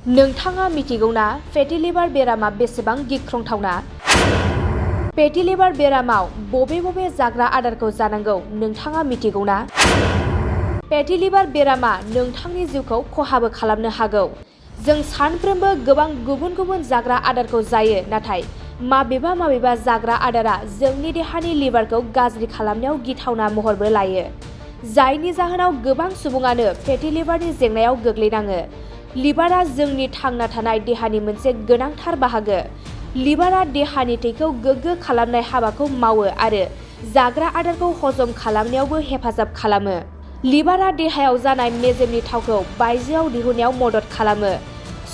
नोंथाङा मिथिगौना fatty liver बेरामा बेसेबां गिख्रंथावना? फेटि लिभार बेरामाव बबे जाग्रा आदारखौ जानांगौ नोंथाङा मिथिगौना? फेटि लिभार बेरामा नोंथांनि जिउखौ खहाबो खालामनो हागौ। जों सानफ्रोमबो गोबां गुबुन जाग्रा आदारखौ जायो, नाथाय माबेबा जाग्रा आदारा जोंनि देहानि लिभारखौ गाज्रि खालामनायाव गिथावना महरबो लायो, जायनि जाहोनाव गोबां सुबुङानो फेटि लिभारनि जेंनायाव गोग्लैनाङो। लिभारआ जोंनि थांना थानाय देहानि मोनसे गोनांथार बाहागो। लिभारआ देहानि थैखौ गोग्गो खालामनाय हाबाखौ मावो आरो जाग्रा आदारखौ हजम खालामनायावबो हेफाजाब खालामो। लिभारआ देहायाव जानाय मेजेमनि थावखौ बायजोआव दिहुननायाव मदद खालामो।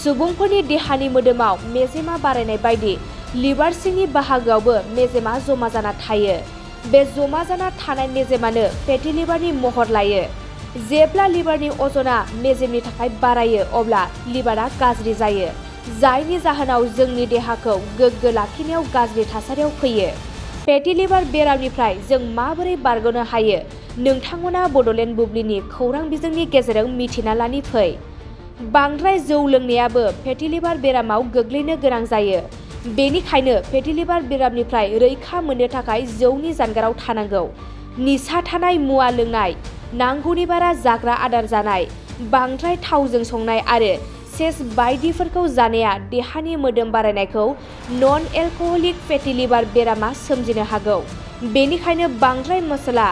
सुबुंफोरनि देहानि मोदोमाव मेजेमा बारायनाय बायदि लिभार सिंनि बाहागोआवबो मेजेमा जमा जाना थायो। बे जमा जाना थानाय मेजेमानो फेटि लिभारनि महर लायो। जेब्ला लिभारनि अजना मेजेमनि थाखाय बारायो, अब्ला लिभारआ गाज्रि जायो, जायनि जाहोनाव जोंनि देहाखौ गोग्गो लाखिनायाव गाज्रि थासारियाव फैयो। फेटि लिभार बेरामनिफ्राय जों माबोरै बारग'नो हायो, नोंथांमोना बड'लेण्ड बुब्लिनि खौरां बिजोंनि गेजेरजों मिथिना लानि फै। बांद्राय जौ लोंनायाबो फेटि लिभार बेरामाव गोग्लैनो गोनां जायो। बेनिखायनो फेटि लिभार बेरामनिफ्राय रैखा मोननो थाखाय जौनि जानगाराव थानांगौ। निसा थानाय मुवा लोंनाय, नांगौनि बारा जाग्रा आदार जानाय, बांद्राय थावजों संनाय आरो सेस बायदिफोरखौ जानाया देहानि मोदोम बारायनायखौ नन एलकहलिक फेटि लिभार बेरामा सोमजिनो हागौ। बेनिखायनो बांद्राय मस्ला,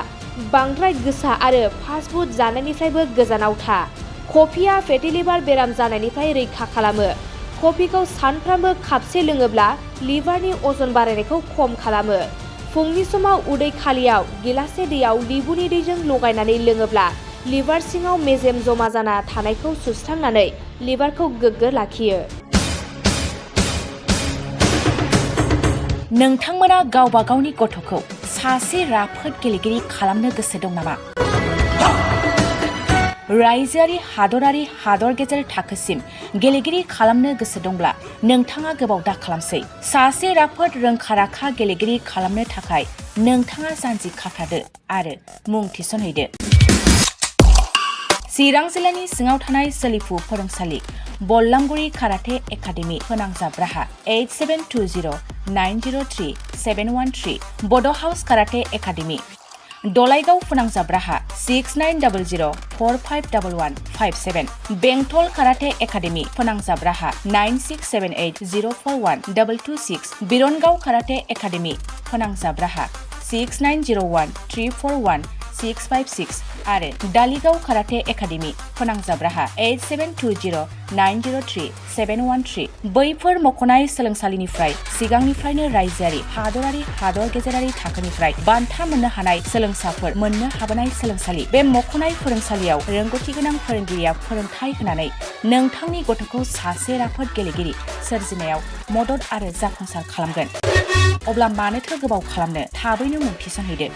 बांद्राय गोसा आरो फास्ट फुड जानायनिफ्रायबो गोजानाव था। कफिआ फेटि लिभार बेराम जानायनिफ्राय रैखा खालामो। कफिखौ सानफ्रामबो कापसे लोङोब्ला लिभारनि अजन बारायनायखौ खम खालामो। फुंनि समाव उदै खालियाव गिलाससे दैयाव लेबुनि दैजों लगायनानै लोङोब्ला लिभार सिङाव मेजेम जमा जाना थानायखौ सुस्रांनानै लिभारखौ गोग्गो लाखियो। नोंथांमोना गावबा गावनि गथ'खौ सासे राफोद गेलेगिरि खालामनो गोसो दं नामा? रायजोआरि, हादरारि, हादर गेजेर थाखोसिम गेलेगिरि खालामनो गोसो दंब्ला नोंथाङा गोबाव दा खालामसै। सासे राफोद रोंखा-राखा गेलेगिरि खालामनो थाखाय नोंथाङा जानजि खाफ्रादो आरो मुं थिसनहैदो। चिरां जिल्लानि सिङाव थानाय सोलिफु फोरोंसालि बल्लामगुरि काराटे एकाडेमि फोनांजाब राहा 8720903713 बड' हाउस काराटे एकाडेमि दलाइगाव फोनांजाब राहा 6900451157 बेंटल काराटे एकाडेमि फोनांजाब राहा 9678041226 बिरनगाव काराटे एकाडेमि फोनांजाब राहा 6901341656 आरो दालिगाव काराटे एकाडेमि फोनांजाब राहा 8720903713 बैफोर मख'नाय सोलोंसालिनिफ्राय सिगांनिफ्रायनो रायजोआरि, हादरारि, हादर गेजेरारि थाखोनिफ्राय बान्था मोननो हानाय सोलोंसाफोर मोननो हाबोनाय सोलोंसालि। बे मख'नाय फोरोंसालियाव रोंगौथि गोनां फोरोंगिरिया फोरोंथाय होनानै नोंथांनि गथ'खौ सासे राफोद गेलेगिरि सोरजिनायाव मदद आरो जाफुंसार खालामगोन। अब्ला मानोथो गोबाव खालामनो, थाबैनो मुं थिसनहैदो।